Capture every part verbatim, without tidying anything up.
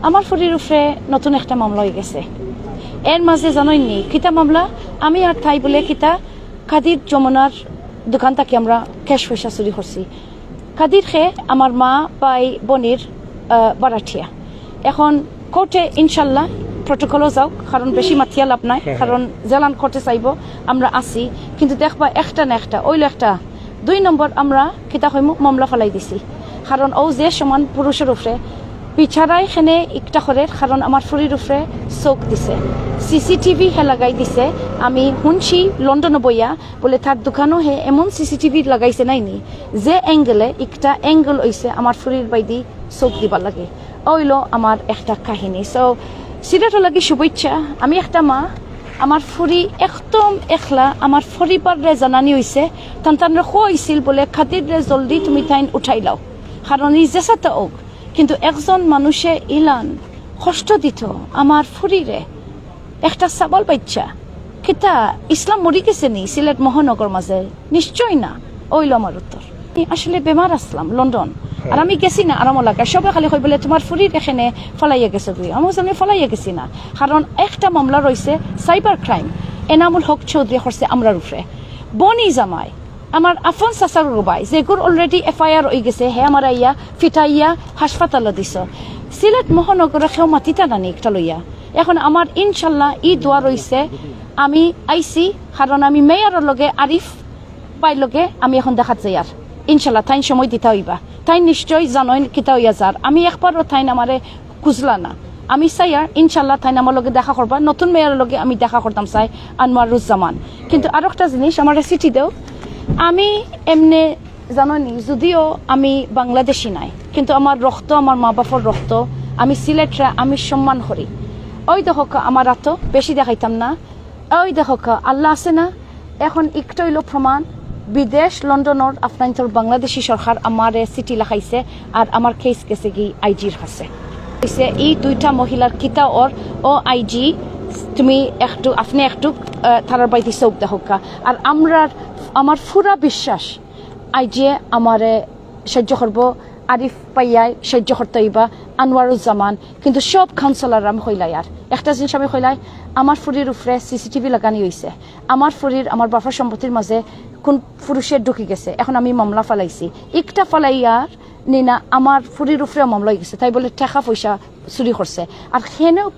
আমার ফুরির উপরে নতুন একটা মামলা অইগেছে। এর মাঝে জানইননি কিতা মামলা? আমি আর তাই বুলে কিতা কাদির যমুনার দোকান থাকি আমরা ক্যাশ পয়সা চুরি করছি। কাদির হে আমার মা, ভাই, বইনর, আহ, ভাড়াটিয়া। এখন কোর্টে ইনশাল্লাহ প্রটোকলও যাউক, কারণ বেশি মাতিয়া লাভ নাই, কারণ যেলান কোর্টে চাইবো আমরা আছি। কিন্তু দেখবা একটা না একটা, অইলো একটা। দুই নম্বর, আমরা কিতা কইমু, মামলা ফালাই দিছি। কারণ অউ যে সমান পুরুষর উপরে বিচারায় কেনে ইকটা করের, কারণ আমার ফুরির উপরে চউখ দিছে, সিসিটিভি হে লাগাই দিছে। আমি হুনছি লন্ডনো বইয়া বুলে তার দোকানো হে এমন সিসিটিভি লাগাইছে নাইনি, যে অ্যাঙ্গেলে ইকটা অ্যাঙ্গেল অইছে আমার ফুরির বাইদি চউখ দিবার লাগি। অইলো আমার একটা কাহিনী। So, সিলেটর লাগি শুভেচ্ছা। আমি একটা মা, আমার ফুরি একদম একলা, আমার পরিবাররে জানানি অইছে, তান তানরে কইছিল বুলে, "কাদিররে জলদি তুমি তাইন উঠাইলাও, কারণ ই যেসাতা অউক।" কিন্তু একজন মানুষে ইলান কষ্ট দিতো আমার ফুরিরে, একটা সাবাল বাইচ্চা। কিতা ইসলাম মরি গেছে নি সিলেট মহানগর মাঝে? নিশ্চয় না। অইলো আমার উত্তর। আমি আসলে বেমার আছলাম লন্ডন, আর আমি গেছি না আরামো লাগা। সবে খালি কইবো বুলে, "তুমার ফুরিরে কেনে ফালাইয়া গেছো গি?" আমি কইছি, "আমি ফালাইয়া গেছি না, কারণ একটা মামলা রইছে, সাইবার ক্রাইম, এনামুল হক চৌধুরী করছে আমরার উপরে।" বইন জামাই, আমার আফন চাচার গো ভাই, যেগুর already এফআইআর অইগেছে, হে আমারে আইয়া ফিটাইয়া হাসপাতালো দিছো। সিলেট মহানগরে কেউ মাতিতা নানি একটা লইয়া। এখন আমার ইনশাল্লাহ ই দোয়া রইছে, আমি আইছি, কারণ আমি মেয়রর লগে, আরিফ ভাইর লগে আমি এখন দেখাত যাইয়ার। ইনশাল্লাহ তাইন সময় দিতা অইবা। তাইন নিশ্চয় জানইন কিতা অইয়া যার। আমি একবারও তাইন আমারে খুঁজলা না। আমি চাইয়ার ইনশাল্লাহ তাইন আমার লগে দেখা করবা, নতুন মেয়রর লগে আমি দেখা করতাম চাই, আনোয়ারুজ্জামান। কিন্তু আরো একটা জিনিস, আমারে চিঠি দেও। আমি এমনে জানইননি, যদিও আমি বাংলাদেশি নায়, কিন্তু আমার রক্ত, আমার মা বাপর রক্ত, আমি সিলেটরে আমি সম্মান করি। অউ দেখউক্কা আমার আতো, বেশি দেখাইতাম না। অউ দেখউক্কা, আল্লাহ আছে না? এখন ইকটা অইলো প্রমাণ, বিদেশ লন্ডনর আপনাইনতর বাংলাদেশি সরকার আমারে চিঠি লেখাইছে, আর আমার কেস গেছে গি আইজির কাছে। কইছে, "ই দুইটা মহিলার কিতা অর, ও আইজি, তুমি একটু, আপনে একটু, আহ, তারার বাড়িত চউখ দেখউক্কা।" আর আমরার, আমার পুরা বিশ্বাস আইজিয়ে আমারে সাহায্য করবো, আরিফ ভাইয়ায় সাহায্য করতা অইবা, আনোয়ারুজ্জামান, কিন্তু সব কাউন্সিলর আমি কইলাই। আর একটা জিনিস আমি কইলাই, আমার ফুরির উপরে সিসিটিভি লাগানি অইছে, আমার ফুরির, আমার বাপর সম্পত্তির মাঝে কুন পুরুষে ঢুকি গেছে, এখন আমি মামলা ফালাইছি, ইকটা ফালাইয়ার নি না, আমার ফুরির উপরেও মামলা অইগেছে, তাই বুলে টেকা পয়সা চুরি করছে। আর হেনেও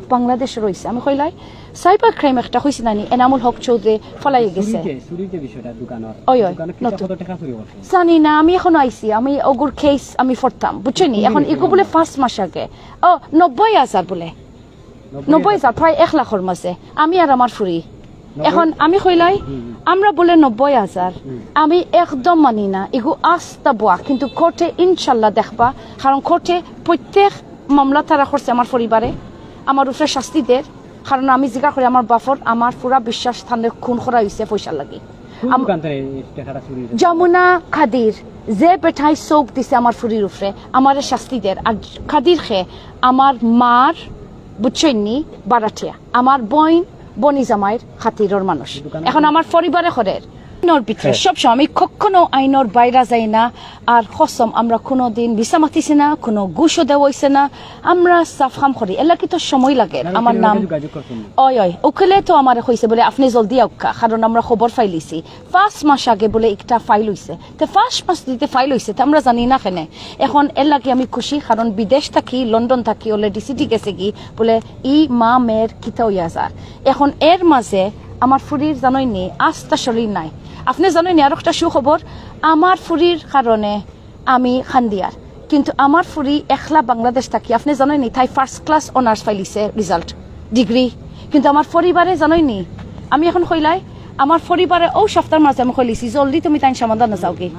বাংলাদেশ রইছে। আমি কইলাই, সাইবার ক্রাইম একটা কইছি নানি, এনামুল হক চৌধুরী ফালাই গেছে। চুরির যে, চুরির যে বিষয়টা দোকানর, ওই, ওই, দোকানর কিতা নতুন। কত টেকা চুরি করছে? জানি না, আমি এখনো আইছি, আমি ওগুর কেস আমি পড়তাম, বুঝছো নি? এখন ইগু বুলে পাঁচ মাস আগে, ও, নব্বই হাজার বুলে। নব্বই হাজার? নব্বই হাজার, প্রায় এক লাখর মাঝে। আমি আর আমার ফুরি। নব্বই? এখন আমি কইলাই, হুম, হুম। আমরা বুলে নব্বই হাজার। হুম। আমি একদম মানি না, ইগু আস্তা বুয়া, কিন্তু কোর্টে ইনশাল্লাহ দেখবা, কারণ কোর্টে প্রত্যেক মামলা তারা করছে আমার পরিবারে, আমার উপরে শাস্তি দের, কারণ আমি জিকার করি আমার বাপর, আমার পুরা বিশ্বাস তানরে খুন করা অইছে পয়সার লাগি। কোন আম-, দোকান থেকে এই টেকাটা চুরি হয়েছে? যমুনা কাদির, যে বেটায় চউখ দিছে আমার ফুরির উপরে, আমারে শাস্তি দের। আর কাদির কে আমার মার, বুঝছইন নি, বারাটিয়া। আমার বইন, বনি জামাইর খাতিরর মানুষ। দোকানে এখন আমার পরিবারে করের। আইনর ভিতরে হ্যাঁ। সবসময় আমি কখনো আইনর বাইরে যাই না। আর কসম, আমরা কোনো দিন মিছা মাতিছি না, কোনো ঘুষও দেওয়া অইছে না। আমরা সাফ কাম করি। এর লাগি তো সময় লাগে। না, আমার উকিলের নাম লগে যোগাযোগ করছেন না? ওই, ওই, উকিলে তো আমারে কইছে বুলে, "আপনি জলদি আউক্কা, কারণ আমরা খবর ফাইলিছি।" পাঁচ মাস আগে বুলে একটা ফাইল অইছে। তে পাঁচ মাস দিতে ফাইল অইছে, তে আমরা জানি না কেনে। এখন এর লাগি আমি খুশি, কারণ বিদেশ থাকি, লন্ডন থাকি, already চিঠি গেছে গি, বুলে, "ই মা মেয়ের কিতা অইয়া যার?" এখন এর মাঝে আমার ফুরির জানইন নি, আস্তা শরীর নাই। আপনি জানইন নি, আর একটা সুখবর, আমার ফুরির কারণে আমি কান্দিয়ার। কিন্তু আমার ফুরি একলা বাংলাদেশ থাকি, আপনি জানইন নি, তাই ফার্স্ট ক্লাস অনার্স ফাইলিছে রেজাল্ট, ডিগ্রি। কিন্তু আমার পরিবারে জানইন নি, আমি এখন কইলাই, আমার পরিবারে ও সপ্তাহর মাঝে আমি কইলিছি, "জলদি তুমি তাইন সমাধান যাওগি।"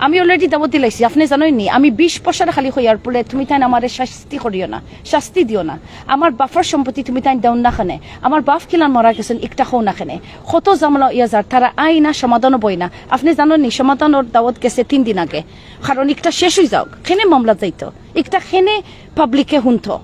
আমি already দাওয়াত দিলাইছি, আপনি জানইন নি, আমি বিশ বছর খালি কইয়ার বুলে, "তুমি তাইন আমারে শাস্তি করিও না, শাস্তি দিও না। আমার বাপর সম্পত্তি তুমি তাইন দেও না কেনে, আমার বাপ কিলান মারা গেছেন, একটা কও না কেনে।" কত ঝামেলা অইয়া যার, তারা আয় না, সমাধানও বয় না। আপনি জানইন নি, সমাধানর দাওয়াত গেছে তিন দিন আগে। কারণ একটা শেষ অই যাউক, কেনে মামলা যাইতো, একটা কেনে পাবলিকে হুনতো।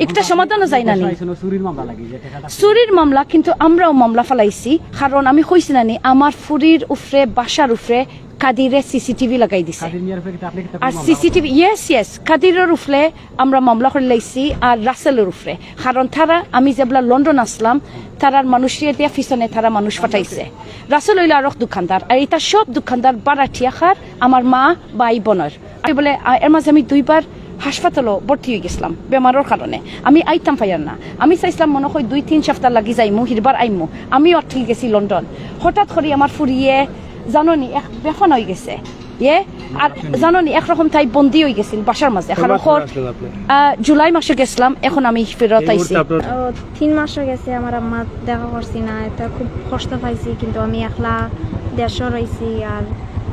একটা সমাধানও যায় না নি। আইসো না, চুরির মামলা লাগি যে টাকাটা চুরির মামলা, কিন্তু আমরাও মামলা ফালাইছি, কারণ আমি কইছি না নি, আমার ফুরির উপরে, বাসার উপরে কাদিরে সিসিটিভি লাগাই দিছে। কাদির মিয়ার উপরে কিন্তু আপনি কিন্তু আর সিসিটিভি, ইয়েস ইয়েস, কাদিরর উপরে আমরা মামলা করি লাইছি, আর রাসেলর উপরে, কারণ তারা, আমি যেবলা লন্ডন আসলাম, তারার মানুষরে দিয়া পিছনে তারা মানুষ পাঠাইছে। রাসেল অইলো আরক দোকানদার, আর এটা সব দোকানদার বাড়াটিয়াখার আমার মা ভাই বোনর। আমি বলে, আ, এর মাঝে আমি দুইবার হাসপাতালও ভর্তি হয়ে গেছিলাম বেমারর কারণে। আমি আইতাম পাইয়ার না। আমি চাইছিলাম মনে হয় দুই তিন সপ্তাহ লাগি যাইমু, হিরবার আইমু। আমিও আটকি গেছি লন্ডন। হঠাৎ করি আমার ফুরিয়ে জানো নি এক বেফানা হয়ে গেছে। ইয়ে, আর জানো নি একরকম তাই বন্দি হয়ে গেছিল বাসার মাঝে। কারণ মাসে হর- আসলেন আপনি? আহ, জুলাই মাসে গেছিলাম, এখন আমি ফেরত এই মুহূর্তে আইছি। আপনার ও, তিন মাস হয়ে গেছে আমার আম্মা দেখা করছি না, এটা খুব কষ্ট পাইছি, কিন্তু আমি একলা দেশও রইছি, আর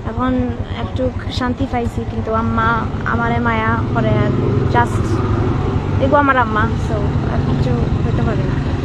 এখন একটু শান্তি পাইছি, কিন্তু আম্মা আমারে মায়া করে, আর জাস্ট এগো আমার আম্মা, সো আর কিছু হইতে পারে না।